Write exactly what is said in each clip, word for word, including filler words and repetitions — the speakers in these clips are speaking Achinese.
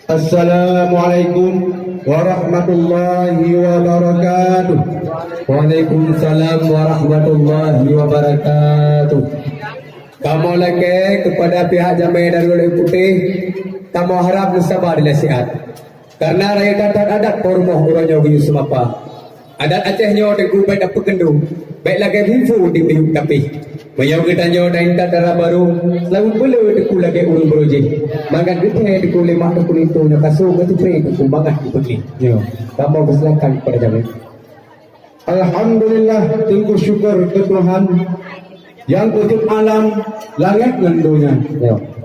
Assalamualaikum warahmatullahi wabarakatuh. Waalaikumsalam warahmatullahi wabarakatuh. Kamoe lakée keupada pihak jamé dari Ulée Putéh, kamoe harab meusaba dilée siat. Kareuna rayeuk that-that adat po rumoh uroe nyoe geuyue seumapa. Adat Aceh nyoe Teungku bék tapeukeundong, bék lagée bungsu di miyueb tapéh. Meunyoe geutanyoe taintat dara barô, seulaweuet beuleu Teungku lagée ureuëng barô jih. Mangat geuthée Teungku lé mak Teungku linto nyoe ka sôk geutupré Teungku mangat geupeugléh. Nyoe, kamoe peusilakan keupada jamé. Alhamdulillah, Teungku syukur keu Tuhan, nyang peujeuet alam langét ngon donya,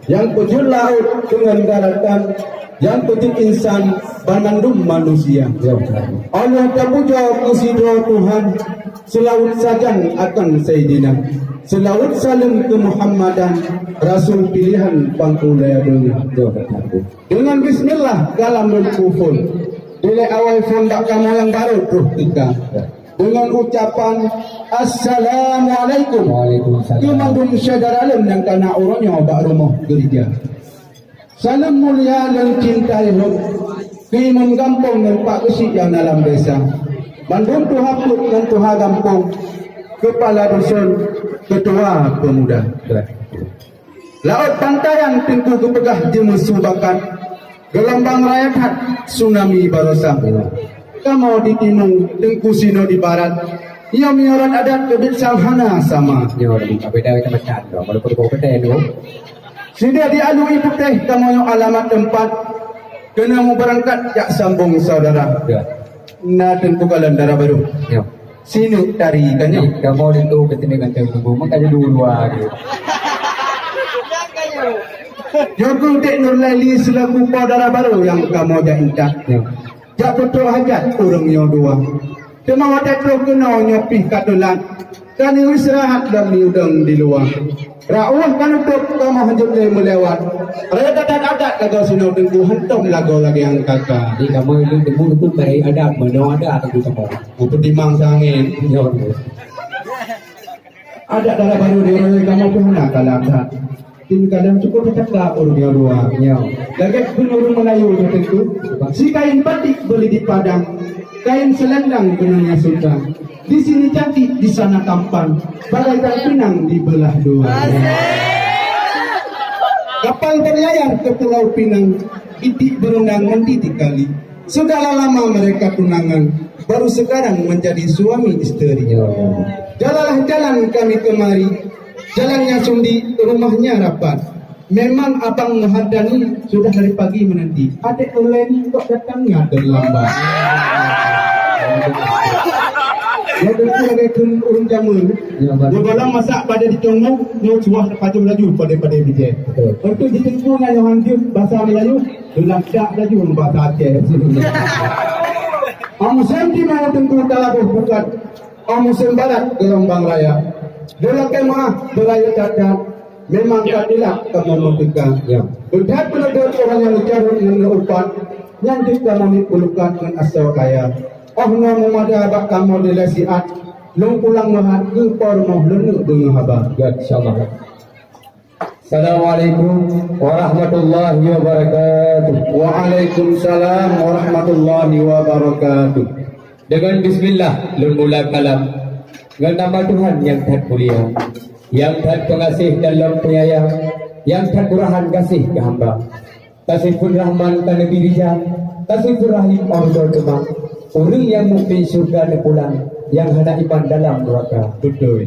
nyang peujeuet laôt deungon daratan, nyang peujeuet insan banmandum manusia. Allah tapujoe keu sidroe Tuhan, seulaweuet sajan akan Saidina, seulaweuet saleuem keu Muhammadan, rasul piléhan pangulée donya. Deungon bismillah kalam lôn peuphon. Dilée awai phon bak kamoe nyang barô troh teuka. Deungon ucapan, "Assalamualaikum." Waalaikumsalam. Keu mandum syedara lôn nyang ka na uroe nyoe bak rumoh geurija. Saleuem mulia lôn cintai lôn. Keu imum gampông ngon pak geusyik nyang na lam desa. Mandum tuha peuet ngon tuha gampông. Keupala duson, keutua peumuda. Laôt bantaian Teungku geupeugah jimeusu bakat, geulombang raya that tsunami barosa. Kamoe di timu, Teungku sinoe di barat. Nyoe meunyoe rot adat keubiet sang hana sama. Nyoe di beda macam-macam tu, walaupun di Kabupaten tu. Sideh di Alue Putéh kamoe nyoe alamat teumpat. Keuneuk meubeurangkat jak sambong saudara. Ya. Na Teungku kalon dara barô. Ya. Sineuk tari ka nyoe. Kamoe linto keuteumé ganteng Teungku, maka jadi dua tu. Nyoe keuh Dek Nurlaili seulaku po dara barô nyang kamoe jak intat. Ya. Jak peutrok hajat ureuëng nyoe dua. Teuma watée troh keunoe nyoe pih ka teulat. Ka neuistirahat lam udeueng di luwa. Rot ueh ka neutôb kamoe hanjeuet lé meulewat. Raya adat-adat lagoe sinoe Teungku hantom lagoe lagée nyang ka-ka. Di kamoe ilôn teungku-teungku barô adat, meunoe adat Teungku kamoe. Meupeudimang sangén. Nyoe. Adat dara barô di uroe kamoe pih hana kalah that. Tin kadang cukup teuka ureuëng nyoe dua. Nyoe. Lagée kheun ureuëng Meulayu nyoe Teungku. Si kain batik beuli di Padang, kain selendang benangnya sutra. Di sini cantik, di sana tampan, bagaikan pinang dibelah dua. Kapal berlayar ke Pulau Pinang, itik berenang mandi di kali. Sudah lama mereka tunangan, baru sekarang menjadi suami isteri. Jalalah jalan kami kemari, jalannya sundi, rumahnya rapat. Memang Abang Muhadani sudah dari pagi menanti. Adek ulôn kok datangnya terlambat. Ya, betul ada kheun ureuëng jameun. Ya, betul. Dalam masak pada di Teungku, nyoe cuah pajoh laju pada-pada bijéh. Betul. Untuk di Teungku nyan nyoe hanjeuet bahasa Melayu, dalam dak laju bahasa Aceh. Am senti mau Teungku talaboh bukan. Oh, musém barat geulumbang raya. Dilakée meuáh beuraya that-that, memang ka tilak kamoe meuteuka. Ya. Beuthat peuneudeuek ureuëng nyang geucarông ngon upat, nyan jeuet kamoe miet peulukat ngon asoe kaya. Oh noe meumada bak kamoe dilée siat, lôn pulang meuhat keu po rumoh lôn neuk deungoe haba. Ya, insyaallah. Assalamualaikum warahmatullahi wabarakatuh. Waalaikumsalam warahmatullahi wabarakatuh. Deungon bismillah lôn mula kalam. Ngon nama Tuhan nyang that mulia, nyang that peungaséh dan lom peunyayang, nyang that murahan gaséh keu hamba. Kasifur Rahman ka neubi rijang, Kasifur Rahim ôh droe teuma. Ureuëng nyang mukmin syeuruga neupulang, nyang hana iman dalam neuraka. Beutôi.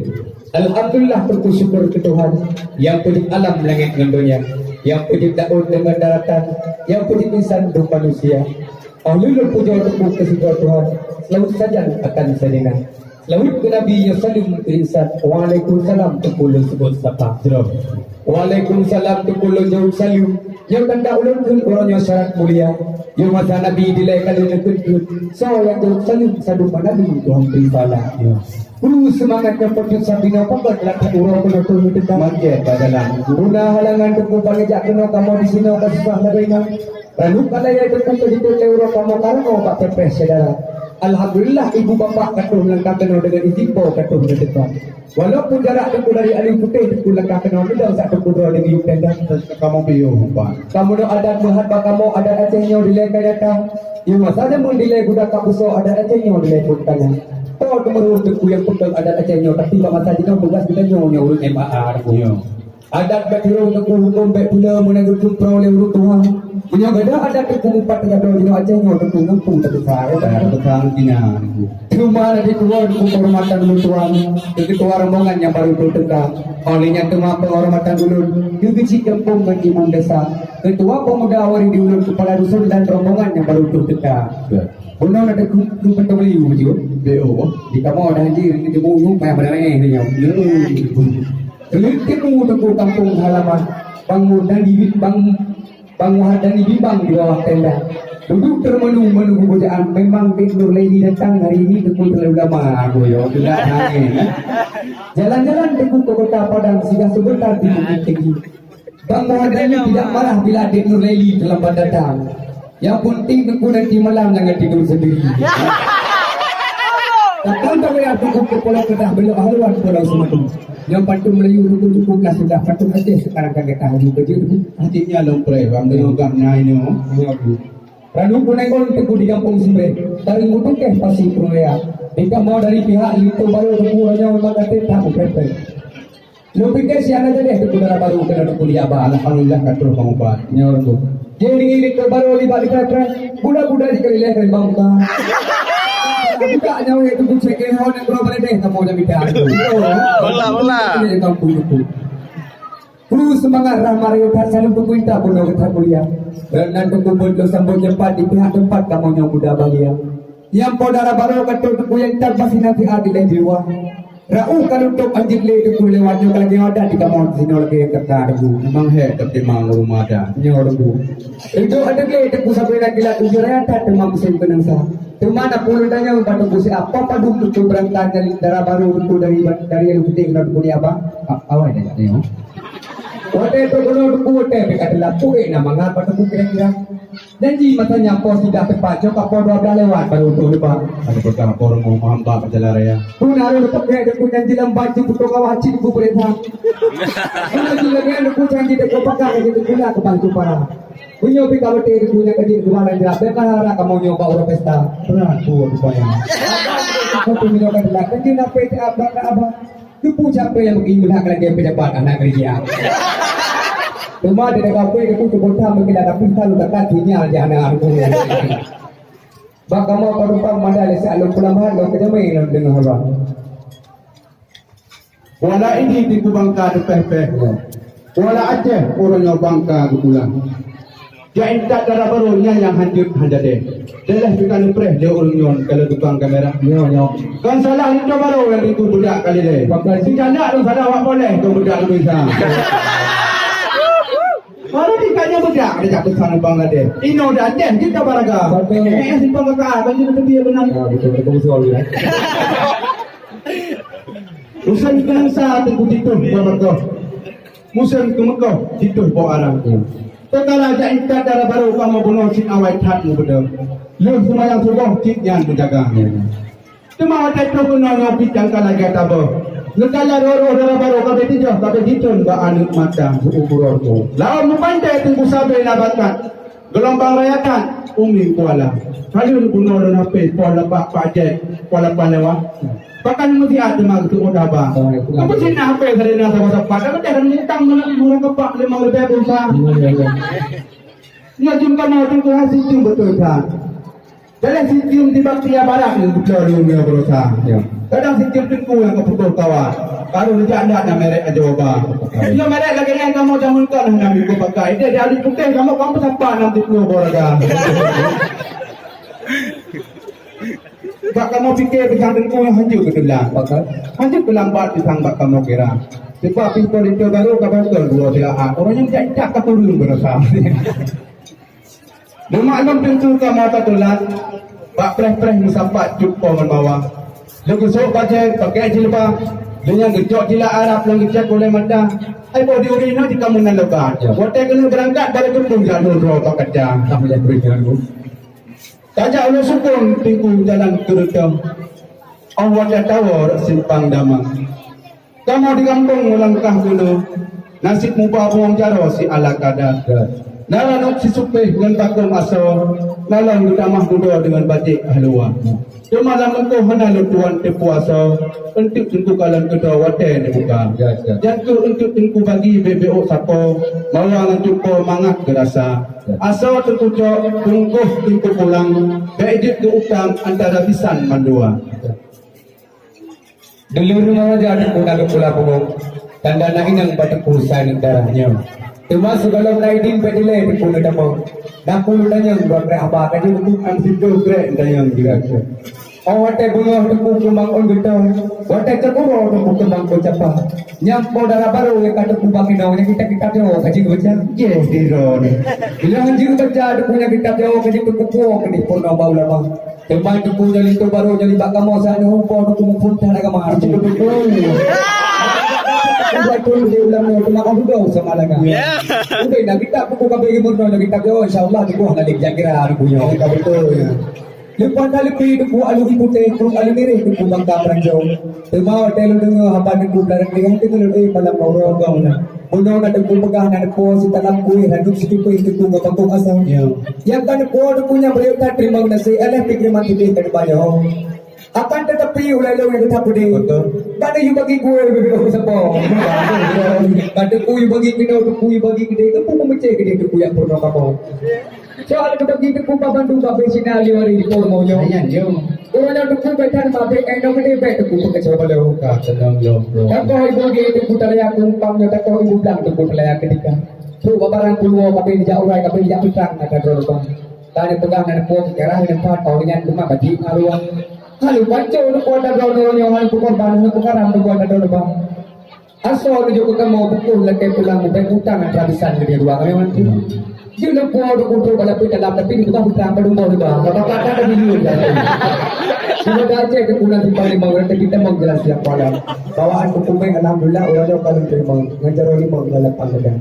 Alhamdulillah, teupeu syukur keu Tuhan, nyang peujeuet alam langét ngon donya, nyang peujeuet laôt deungon daratan, nyang peujeuet insan dum manusia. Óh lheueh lôn pujoe teupeu keu sidroe Tuhan, seulaweuet sajan akan Saidina. Seulaweuet keu Nabi nyoe saleuem keu insan. Waalaikumsalam teungku lôn seubut sapa. Jroh. Waalaikumsalam teungku lôn jaweueb saleuem. Nyoe tanda ulôn kheun uroe nyoe syarat mulia. Nyoe masa Nabi dilée ka lheueh neukheun-kheun. Soe nyang jaweueb saleuem sadum bak Nabi Tuhan bri pahala. Peue seumangat nyoe peucut sabinoe pakon lam that uroe keunoe troh neuteuka. Manjét bak jalan. Guna halangan teungku paneujak keunoe kamoe disinoe ka susah lagée nyoe. Ranup ka layée teungku keu jiteuek lé uroe kamoe ka langoe bak peupreh syedara. Alhamdulillah, ibu bapak ka troh langkah keunoe deungon izin po ka troh neuteuka. Walaupun jarak Teungku dari Alue Putéh, Teungku langkah keunoe meudong sak Teungku droe di miyueb tenda. Kamoe piôh, Pak. Kamoe nyoe adat meuhat bak kamoe, adat Aceh nyoe dilèe ka nyata. Nyang masa jameun dilèe guda ka beusoe, adat Aceh nyoe dilèe phôn tangan. Po teumeurunoe Teungku nyang peugah adat Aceh nyoe, tapi bak masa jinoe tugas geutanyoe nyoe ureueng M A A Teungku nyoe. Adat bèk hireuen Teungku, hukôm bèk pula meunan geucumprong lé ureueng tuha. Meunyoe gadôh adat Teungku meupat teugadôh jinoe Aceh nyoe Teungku ngon peue tapeusa, ya, tapeusa tina Teungku. Teuma lagèe tuwoe Teungku keuhormatan ulôn tuan, keu keutua rombongan nyang baru teuka. Óh lheueh nyan teuma penghormatan ulôn keu keuchik gampông ngon imum desa, keutua pemuda awai di ulôn kepala dusun dan rombongan nyang baru teuka. Ya. Bunoe na Teungku, Teungku Pantang Melayu beujeuet. B O. Di kamoe dah haji, Teungku Teungku payah beudarah nyoe. Ya. Keuneuk teumu Teungku kampung halaman, bang Murdan di, bang, bang Wahdan di bimbang di bawah tenda. Duduk termenung menunggu bujaan, memang Dek Nurlaili datang hari ini Teungku terlalu lama, aku yo, tidak angin. Jalan-jalan Teungku ke kota Padang, singgah sebentar di Bukit Tinggi. Bang Wahdan tidak marah bila Dek Nurlaili terlambat datang. Yang penting Teungku nanti malam jangan tidur sendiri. Datang ke wilayah Teungku ke Pulau Kedah, belok haluan Pulau Semadu. Nyang patung Melayu Teungku, Teungku ka sudah, patung Aceh sekarang ka gata aju kerja Teungku. Hatinya lom preh, bang, dengan gak nai nyoe. Lalu punai kon Teungku di Gampông Sibreh, dari Mutukeh Pasi Purulea. Di kamoe dari pihak Linto Baru Teungku, hanya memang kata tak berpepet. Lôn pike siat na jadeh Teungku dara barô keunan Teungku di Aba. Alhamdulillah ka troh bang ubat. Nyoe Teungku. Jadi Linto Baru libat di Preh-Preh. Budak-budak di Kalileh dari bang ubat. Budak nyawa itu bucek ke hon yang berapa ledeh kamu dah minta. Wallah, wallah. Ini kampung itu. Kru semangat Rahma Rayo that selalu Teungku intat bunoe gata kuliah. Dan Teungku buet lôn sambot jeumpat di pihak teumpat kamoe nyoe muda bahagia. Nyang po dara barô ka trok Teungku nyang intat pasti nanti adil di luwa. Raoh ka lutôp anjeut lé Teungku lewat nyoe ka lagèe adat di kamoe sinoe lagèe nyang kata Teungku. Memang hèk teutimang rumoh adat. Nyoe Teungku. Ridho adak lé Teungku sabe na kilat ujoe raya that teuma musém keunong sa. Teuma na peue lôn tanyong bak Teungku siat, apa padum Teungku beurangkat dari dara barô Teungku dari, dari Alue Putéh keunan Teungku di Aba? A-, awai dah nyoe. Watèe Teungku keunoe Teungku watèe pih ka teulap, peue na mangat bak Teungku kira-kira? Janji masa nyan po sidah teupat, nyoe ka po dua blah lewat baru Teungku leubah. Ada peugah po rumoh meuhamba bak jalan raya. Pun harôh teupeuget Teungku janji lam ban jipeutoh kawah cit Teungku peurintah. Pun janji lagèe Teungku janji Teungku pakai lagèe Teungku na keubah Teungku para. Meunyoe pih ka beutôi Teungku nyang keujieb keubalan jrat, bèk harap kamoe nyoe bak uroe pesta. Brat buet rupanya. Aku tu meunyoe ka jeulaih, kan jeuet na P T A bak Abah. Teungku capek nyang mungkin meunan lagèe pejabat aneuk gereja. Teuma di dalam pui Teungku teubonta mungkin ada pun talu takat sinyal di aneuk aku. Bak kamoe penumpang mandai lé siat lôn pulang bahan lôn keujamé lôn deungoe haba. Kuala Idi Teungku bangka teupèh-pèh. Kuala Aceh uroe nyoe bangka geupulang. Jak intat dara barô nyan nyang hanjeuet han jadeh. Deleh pih ka neupreh lé ureueng nyoe ka lheueh tukang kamera. Nyoe, nyoe. Kon salah Linto Baru nyang Teungku beudak ka lilée. Bukan. Si janak lôn salah wak poleh keu beudak lôn bisa. Baru di kanya beudak ada jak pesan Bangladesh. Inoe dah Aceh jeuet ka baraga. Betul. Eh, eh, simpang kakak, baju teubiet beunang. Ya, betul, betul, betul, ya. Usen keunong sa Teungku Titoh Boh Meukoh. Musém keumeukoh Titoh Boh Arang. Tatkala jak intat dara barô kamoe bunoe cit awai that meubeudôh. Lheueh seumayang suboh cit nyan meujaga. Teuma watèe troh keunoe nyoe pih cangka lagèe tabôh. Neukala roh-roh dara barô ka bèk tijôh, ka bèk jitôn bak aneuk mata. Laôt meupandai Teungku sabe na bakat. Geulumbang raya that, Umi Kuala. Kali bunoe lôn hapé Kuala Pak Pak Jack, Kuala Palewa. Pakan meusiat teuma geuseuôt haba. Apa sih na hapé sadena sapat-sapat? Tapi dah mutang meunan murah kepak limong ribèe pulsa. Nyoe jeuem kamoe Teungku hase jeuem beutôi that. Dalam sistem di Baktia Barat ni beutôi lôn nyoe berusaha. Ya. Kadang sistem Teungku nyang keupeutôh kawan. Baru jak ndak na merek aja ba. Nyoe merek lagèe nyan kamoe jameun kon hana minggu pakai. Dia di Alue Putéh kamoe, kamoe peusapat nam di puluh boh raga. Bak kamoe pike pisang Teungku nyang hanjeuet keu teulang. Hanjeuet keu lambat pisang bak kamoe kira. Sebab pih politik baru ka beutôi dua sila a. Orang nyang jak-jak ka turun berusaha. Neumaklum Teungku kamoe ka teulat, bak preh-preh meusapat cut po ngon mawah. Lheueh geusôk bajèe, pakèk jilbab, lheueh nyan geucok jilak Arab nyang geucèt ulèe mata. Ai boh di ureueng inong jikamoe nan leubeh. Ya. Watèe keuneuk beurangkat, barô geupeueng jak lôn droe bak kaca. Ka meulèe bri nyan, Bu. Tajak ulôn sukon Teungku jalan keureutôh, 'oh watèe tawoe rot simpang damang. Kamoe di gampông meulangkah keunoe, naseb muba bungong jaroe si ala kada. Na ranup sisupéh ngon bakong asoe, na lom geutamah dudoe deungon bajèk haluwa. Teuma lam lungkoh hana lôn tuan teupeu asoe, eunteuk Teungku kalon keudroe watèe neubuka. Ya, ya. Nyan keuh eunteuk Teungku bagi bèk-bèk ôk sapo, mawa ngon cupo mangat geurasa. Ya. Asoe Teungku cok, bungkôh Teungku pulang, bèk jeuet keu utang antara bisan mandua. Ya. Dulu rumoh raja Teungku na geupula pungo, tanda na inong bak Teungku sai ngon darah nyoe. Teuma sigohlom na idin bèk dilèe Teungku neutamong. Na peue lôn tanyong dua krek haba, ka jeuet Teungku kan sigoe krek tanyong juga. Oh, watèe beungoh Teungku keumang ôn geutong, watèe cok uroe Teungku keumang ôn capa. Nyang po dara barô nyang ka Teungku bak inong, nyang kitab-kitab Jawoe ka jeuet geubaca. Jeh, di droeneuh. Bila han jeuet geubaca Teungku nyang kitab Jawoe ka jeuet Teungku puwoe keudéh peurunoe bak ulama. Teuma Teungku nyoe linto barô nyoe nibak kamoe saat nyoe, upo Teungku muphom that agama. Betul, betul. Udah tu di ulama teuma ka hudong sama dengan. Ya. Udah nak kitab Teungku ka bagi meurunoe nak kitab Jawoe, insya Allah Teungku hana lé jak kira Teungku nyoe. Ya, betul, ya. Leupah that leupie Teungku alu iputéh, trok alu mireh Teungku bangka peranjau. Teuma watèe lôn deungö haba Teungku beularang lé, teungoh lôn, eh, malam uroe gong na. Bunoe na Teungku peugah na neupo sitalam kueh, ranup situpéh Teungku ngon bakong asoe. Ya. Nyang ka neupo Teungku nyang beureukat that teurimong geunaséh, alah pih kiriman sideh ka neuba nyoe. Akan teutapi ulèe lôn nyang geuthap peudeh. Betul. Ka neuyue bagi kueh bibit sapo. Ka Teungku yue bagi keunoe, Teungku yue bagi keudeh, Teungku peumeucéh keudeh Teungku jak peurunoe kamoe. Soal keu bagi Teungku bak bandum babeh Sina lhèe hari di peurumoh nyoe. Nyan, yo. Uroe nyoe Teungku bèk that babeh, eh, nyoe keudeh bèk Teungku peukeusau balo. Ka seunang lom, bro. Takoh ibu gé Teungku talaya keumpang nyoe, takoh ibu blang Teungku talaya keutika. Trok bak barang keuluwa, kabeh neujak urai, kabeh neujak peutrang ata droe lubang. Ka neupeugah na neupo keu cara neupat, oh, nyan teuma bajik ngon ruwah. Hana pancok Teungku ata droe nyoe, hana peukorban, hana peukaram Teungku ata droe lubang. Asoe neujok keu kamoe bukon lakèe pulang, mubèk utang antara bisan keu dua kami mantu. Jeuet lom po Teungku trok bak lapéh dalam, tapi dipeugah utang padum boh riba. Ka bapak ka ada miliun dah. Cuma dah cek Teungku na simpang limong, nanti kita mau jelas siap malam. Bawaan Teungku meng, alhamdulillah, uroe nyoe ka lôn teurimong. Ngon jaroe limong lam lapang gadang.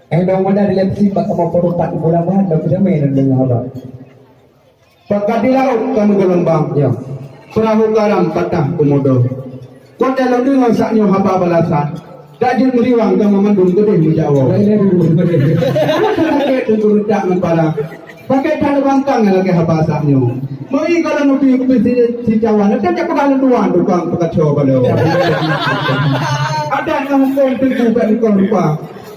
Eh, dong mada dilèe peusipat kamoe peurupat Teungku lam bahan, dah kujamé dan deungoe haba. Pakat di laôt ka meugeulumbang, ya. Peurahô karam patah keumudoe. Watèe lôn deungö sak nyoe haba balasan, dak jeuet meuriwang kamoe mandum keudeh meujaweub. Sakét Teungku reutak ngon parah. Sakét that lôn bantang nyang lagèe haba sak nyoe. Meu ié goh lôn ubit keupeue si, si cawan, dan jak peugah lôn tuan tukang peukaco balo. Adat ngon hukôm Teungku bèk meukoh rupa.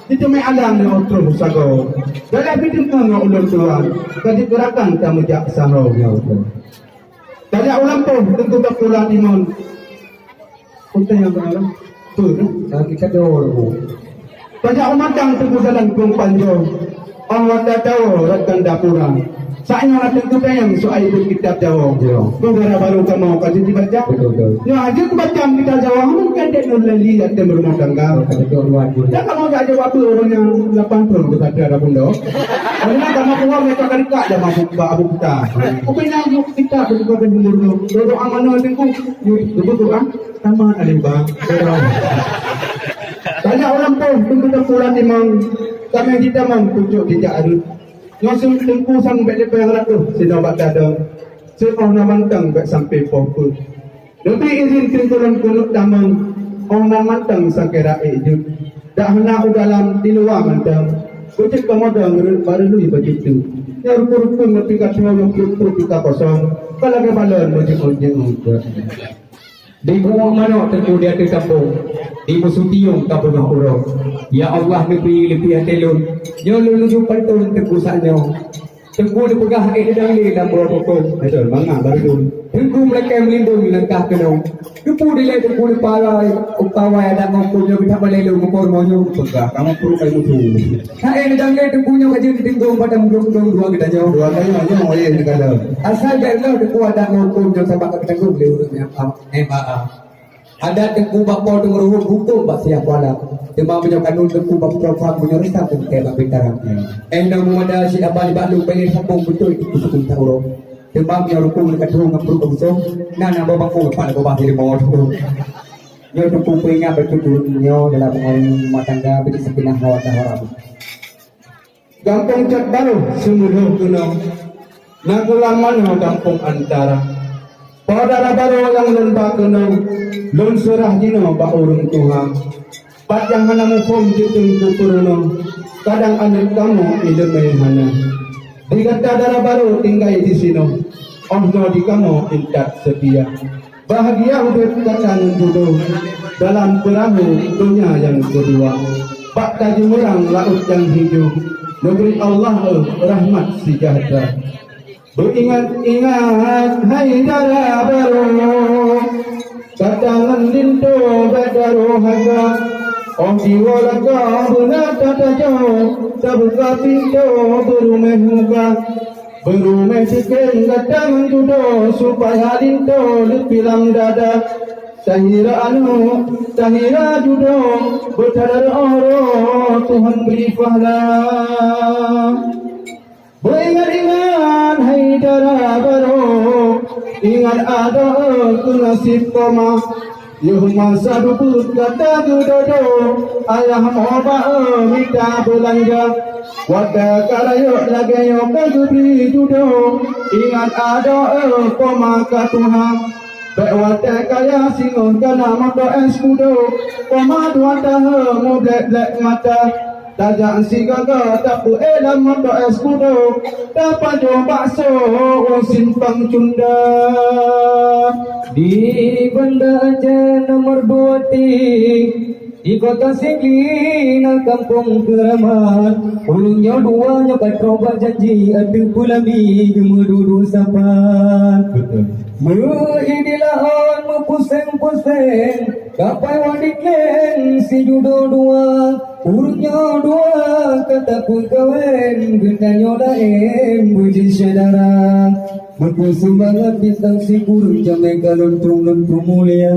Jiteumé alam nyoe troh sagoe. Galak pih Teungku ngon ulôn tuan, ka jigeurakan tameujak sahoe nyoe. Tajak u lampôh Teungku tapula timon. Utai nyang beuna, peue tu? Nah, kita dor, Bu. Tajak u matang Teungku jalan keumpang jroh. Oh, watèe tawoe rakan dapura. Saat nyoe na Teungku tanyong soai buet kitab Jawoe. Ya. Peugah barô kamoe ka jeuet jibaca. Betul, betul. Nyoe jeuet kubaca kitab Jawoe, hana keuadaan lôn lali ateueh meurumoh tangga. Betul, betul, luar biasa. Dak kamoe jak jaweueb ureueng nyang lapan thon beusatra dak pundok. Karena kamoe keluar mereka ka dekat dah mampu bak Abu Kuta. Kupinang kitab buka dan mundur. Doa mana Teungku? Yuk, betul ah. Tamat alih bang. Tajak u lampôh Teungku tapula timon. Tamong jitamong pucôk jijak rhot. Nyoe seuôt Teungku sang bèk leubeh ratôh sinoe bak tadong. Seuôt 'oh na mantong bèk sampoe poh peuet. Leubeh idhin Teungku lôn keuneuk tamong, 'oh na mantong sakét raék jeuet. Dak hana u dalam, di luwa mantong. Beujeuet kamoe dong rhot bak reului bajeuet teuk. Nyoe rukon-rukon ngon pih ka tuwoe, nyoe pruet-pruet pih ka kosong. Ka lagèe balon meujeuet-jeuet. Di buwong manok Teungku di ateueh kampông, di Meusutiong ka peunoh uroe. Ya Allah, neubri leupie até lôn, nyoe lôn nuju panton Teungku sak nyoe. Teungku neupeugah ék neudong lé lam uroe bukon. Beutôi, mangat baru dum. Teungku meulakèe meulindong langkah keunoe. Keupeue dilèe Teungku neupawa, upawai adat ngon hukôm nyoe geutak balèe lôn meukoh rumoh nyoe? Peugah, kamoe pruet kai mutu. Ka ék neudong lé Teungku nyoe ka jeuet teutinggung padang meuglong-glong dua geutanyoe. Dua geutanyoe nyoe, oh, iya, neukalon. Asai bèk lôn Teungku adat ngon hukôm nyoe sabab ka geutanggong lé ureueng nyang am, M A A. Adat Teungku bak Po Teungku Ruhon, hukôm bak Siah Kuala. Teuma meunyoe kanun Teungku bak Putroe Phang, meunyoe reusam Teungku bak Pintarang. Eh, nang meumada cit haba nibak lôn, bèk lé sambông beutôi Teungku sukon taurôh. Teuma meunyoe rukon ka tueng ngon pruet ka busong, na na boh bangkong pat boh bah lima tu. Nyoe Teungku peuingat beutôi nyoe dalam rumah tangga, bit sakinah mawaddah warahmah. Gampông Cot Barôh, Seumeulho keunoe. Na kulam manoe gampông Antara. Po dara barô nyang lôn ba keunoe, lôn seurah jinoe bak ureuëng tuha. Pat nyang hana muphom jiteueng keu peurunoe, kadang aneuëk kamoe iéleumé hana. Di gata dara barô tinggai disinoe, óh noe di kamoe intat seutia. Bahgia udeb gata ngon judoe dalam peurahô donya nyang keudua. Bak tajeumeurang laôt nyang hijoe, neugri Allah rahmat seujahteura. Beuingat-ingat hai dara barô, gata ngon linto bèk daroe haka. Óh jiwoe lakoe beuna tatajoe, tabuka pintoe beuruméh muka. Beuruméh sikén gata ngon judoe, supaya linto leupie lam dada. Tahira aneuëk, tahira judoe, beutadara uroe Tuhan bri pahala. Beuingat-ingat hai dara barô, ingat adoe keu naseb poma. Yoh masa dubeut gata geudodo, ayah moe ba-e mita beulanja. Watèe ka rayeuk lagèe nyoe ka geubri judoe, ingat adoe poma ka tuha. Bèk watèe kaya singoh kana moto es kudo, poma dua tahe mublek-blek mata. Tajak sigaga tapeuék lam moto es kudo, tapajoh bakso u Simpang Cunda. Di Banda Aceh nomor dua ti, di kota Sigli na kampung Keuramat. Ureuëng nyoe dua nyoe ka trok bak janji ateueh peulami geumeuduek-duek sapat. Beutôi. Meu-i di laôt meupuseng-puseng, kapai wadék lén sijudoe dua. Ureuëng nyoe dua ka tapeukawen, geutanyoe laén beujeuet syedara. Meukeuseumangat bintang sikureueng jamé ka lôn tueng lôn peumulia.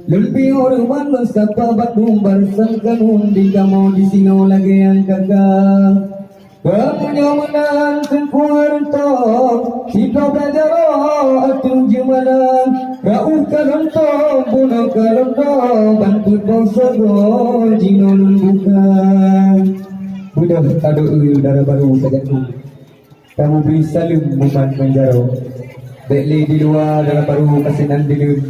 Lôn piôh horeumat lôn sapa bandum barisan kanun di kamoe disinoe lagèe nyang ka-ka. Kamoe nyoe meunan Teungku Hareuto, sidroe bak jaroe ateueh jeumalan, raôh ka lôn tom, bunoe ka lôn tom, ban peuet boh sagoe jinoe lôn buka. Beudôh tadoe dara barô sajaku. Kamoe bri saleuem mumat ngon jaroe. Bèk lé di luwa dara barô ka sinan dileuen.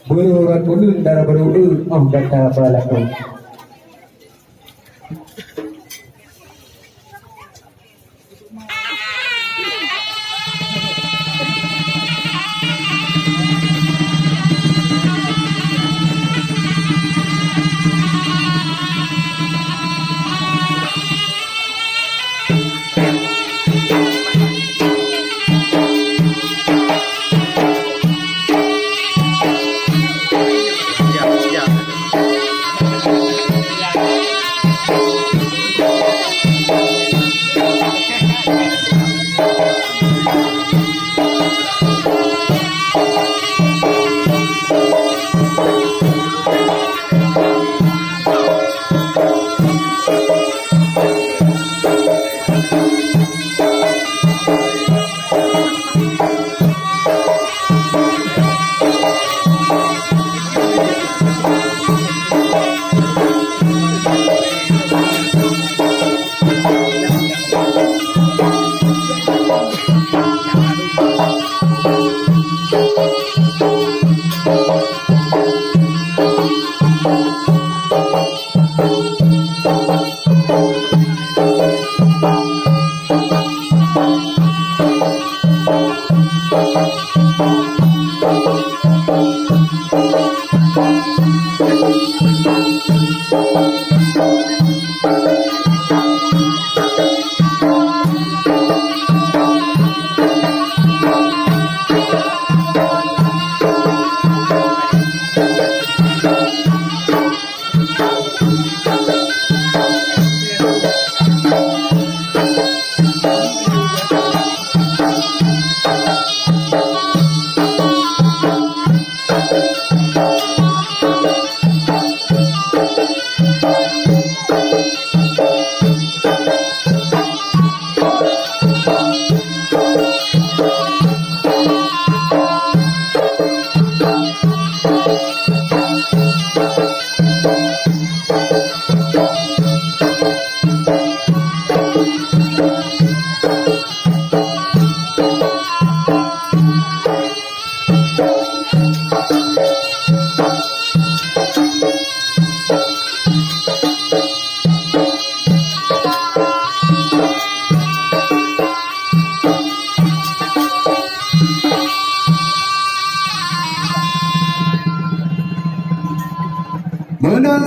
Beureurat ulôn dara barô, eh, óh gata ba lakoe. Meunan